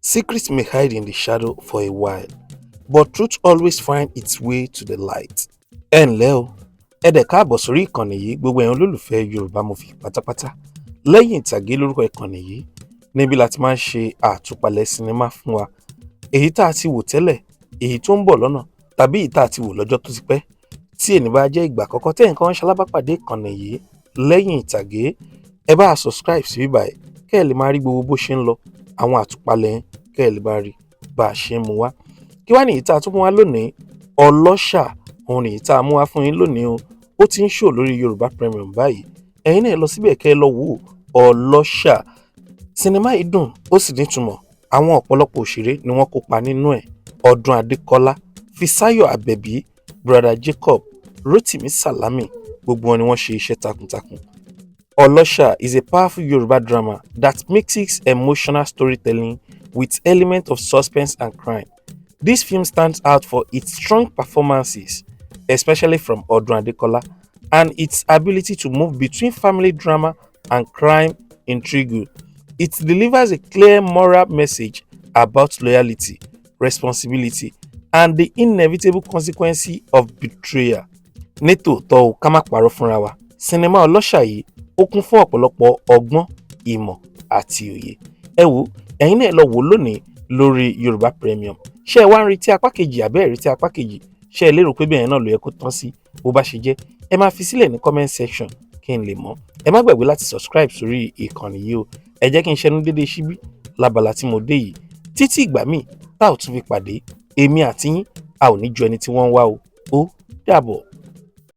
Secrets may hide in the shadow for a while, but truth always finds its way to the light. Ẹ ǹlẹ́ o, ẹ dẹ̀ káàbọ̀ sórí ìkànnì yìí, gbogbo ẹ̀yin olólùfẹ́ Yorùbá Movie pátápátá. Lẹ́yìn ìtàgé lórúkọ ìkànnì yìí, níbi láti máa ń ṣe àtúpalẹ̀ sinimá fún wa, èyí tá a ti wò tẹ́lẹ̀, èyí tó ń bọ̀ lọ́nà, tàbí èyí tá a ti wò lọ́jọ́ tó ti pẹ́. Tí èní bá jẹ́ ìgbà àkọ́kọ́ tẹ́ nǹkan ń ṣalábàpàdé ìkànnì yìí, Lẹ́yìn Ìtàgé, ẹ bá a subscribe sí bíbáyìí kẹ́ ẹ lè máa rí gbogbo bó ṣe ń lọ, àwọn àtúpalẹ̀ yẹn, kẹ́ ẹ lè máa rí bá a ṣe ń mú wá. Kí wá nìyí tá a tún mú wá lónìí? Ọlọ́ṣà òun nìyí tá a mú wá fún yín lónìí o. Ó ti ń show lórí Yorùbá Premium báyìí. Ẹ̀yin náà lọ síbẹ̀ kẹ́ ẹ lọ wò ó. Ọlọ́ṣà, sinimá yìí dùn, ó sì nítumọ̀. Àwọn ọ̀pọ̀lọpọ̀ òṣèré ni wọ́n kópa nínú ẹ̀: Ọdún Adékọ́lá, Fisáyọ̀ Àbẹ̀bí, Brother Jacob, Rotimi Salami, gbogbo wọn ni wọ́n ṣe iṣẹ́ takuntakun. Olosha is a powerful Yoruba drama that mixes emotional storytelling with elements of suspense and crime. This film stands out for its strong performances, especially from Odun Adekola, and its ability to move between family drama and crime intrigue. It delivers a clear moral message about loyalty, responsibility, and the inevitable consequence of betrayal. Nítòótọ́ o, ká má parọ́ fúnra wa, sinimá Ọlọ́ṣà yìí, ó kún fún ọ̀pọ̀lọpọ̀ ọgbọ́n, ìmọ̀ àti òye. Ẹ wo, ẹ̀yin náà lọ wò ó lónìí lórí Yorùbá Premium. Ṣé ẹ wá ń retí apá kejì àbẹ́ ẹ̀ retí apá kejì? Ṣé ẹ lérò pé bẹ́ẹ̀ náà ló yẹ kó tán sí? Bó bá ṣe jẹ́, ẹ máa fi sílẹ̀ ní comment section kí n lè mọ̀. Ẹ má gbàgbé láti subscribe sórí ìkànnì yìí o. Ẹ jẹ́ kí n ṣẹnu dédé síbí lábala tí mo dé yìí. Títí ìgbà míì tá ò tún fi pàdé, èmi àti yín, a ò ní ju ẹni tí wọ́n ń wá o. Ó dàbọ̀.